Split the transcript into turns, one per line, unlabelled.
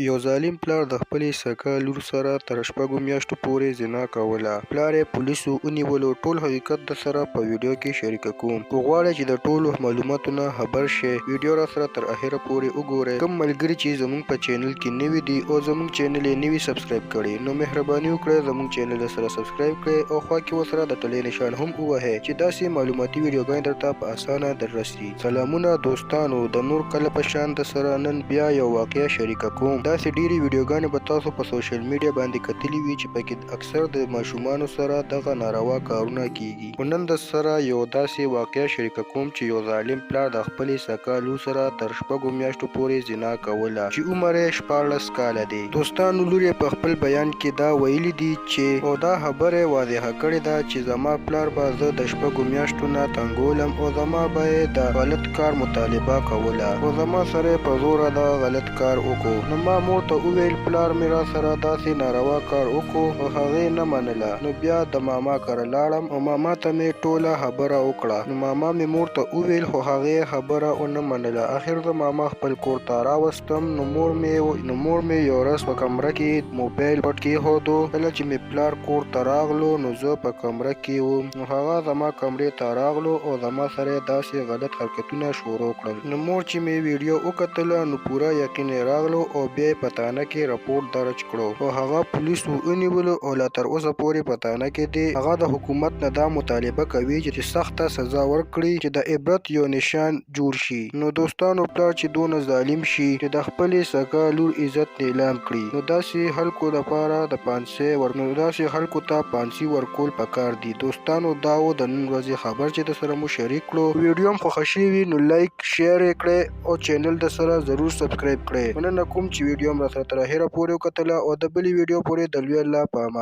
یو ظالم پلار د خپلې سکه لور سره تر شپږو میاشتو پورې زنا کوله. پلار یې پولیسو ونیولو. ټول حقیقت درسره په ویډیو کې شریکه کوم. که غواړئ چې د ټولو معلوماتو نه خبر شئ ویډیو راسره تر اخره پورې وګورئ. کوم ملګري چې زموږ په چینل کې نوي دي او زموږ چینل یې نه وي سبسکرایب کړی نو مهرباني وکړئ زموږ چینل درسره سبسکرایب کړئ او خوا کې ورسره د ټلۍ نشان هم ووهئ چې داسې معلوماتي ویډیوګانې درته په اسانه دررسي. سلامونه دوستانو د نور کله په شان درسره نن بیا یو واقعه شریکه کوم داسې ډیرې ویډیوګانې به تاسو په سوشل میډیا باندې کتلي وي چې پکې اکثر د ماشومانو سره دغه ناروا کارونه کیږي خو نن درسره یو داسې واقعه شریکه کوم چې یو ظالم پلار د خپلې سکه لور سره تر شپږو میاشتو پورې زنا کوله چې عمر یې 16 کاله دی. دوستانو لور یې په خپل بیان کې دا ویلي دي چې او دا خبره یې واضحه کړې ده چې زما پلار به زه د شپږو میاشتو نه تنګولم او زما به یې د غلط کار مطالبه کوله او زما سره یې په زوره دا غلط کار وکړو نو ما مور ته وویل پلار مې راسره داسې ناروا کار وکړو خو هغې نه منله نو بیا د ماما کره لاړم او ماما ته مې ټوله خبره وکړه نو ماما مې مور ته وویل خو هغې خبره ونه منله اخر زه ماما خپل کور ته راوستم نو مور مې نو مور مې یو ورځ په کمره کې موبایل پټ کېښودو. کله چې مې پلار کور ته راغلو نو زه په کمره کې وم نو هغه زما کمرې ته راغلو او زما سره یې داسې غلط حرکتونه شروع کړل. نو مور چې مې ویډیو وکتله نو پوره یقین یې راغلو او بیا یې په تانه کې رپورټ درج کړو او هغه پولیسو ونیولو او لا تر اوسه پورې په تانه کې دی. هغه د حکومت نه دا مطالبه کوي چې سخته سزا ورکړي چې د عبرت یو نشان جوړ شي نو دوستانو پلار چې دونه ظالم شي چې د خپلې سکه لور عزت نیلام کړي نو داسې خلکو لپاره د پانسۍ ور نو داسې خلکو ته پانسي ورکول پکار دي دوستانو دا وو د نن ورځې خبر چې درسره مو شریک کړو ویډیو هم خوښه شوې وي نو لایک شیر یې کړئ او چینل درسره ضرور سبسکرایب کړئ مننه کوم چې ویډیو هم راسره تر اخره پورې وکتله او د بلې ویډیو پورې د لوی الله په امان.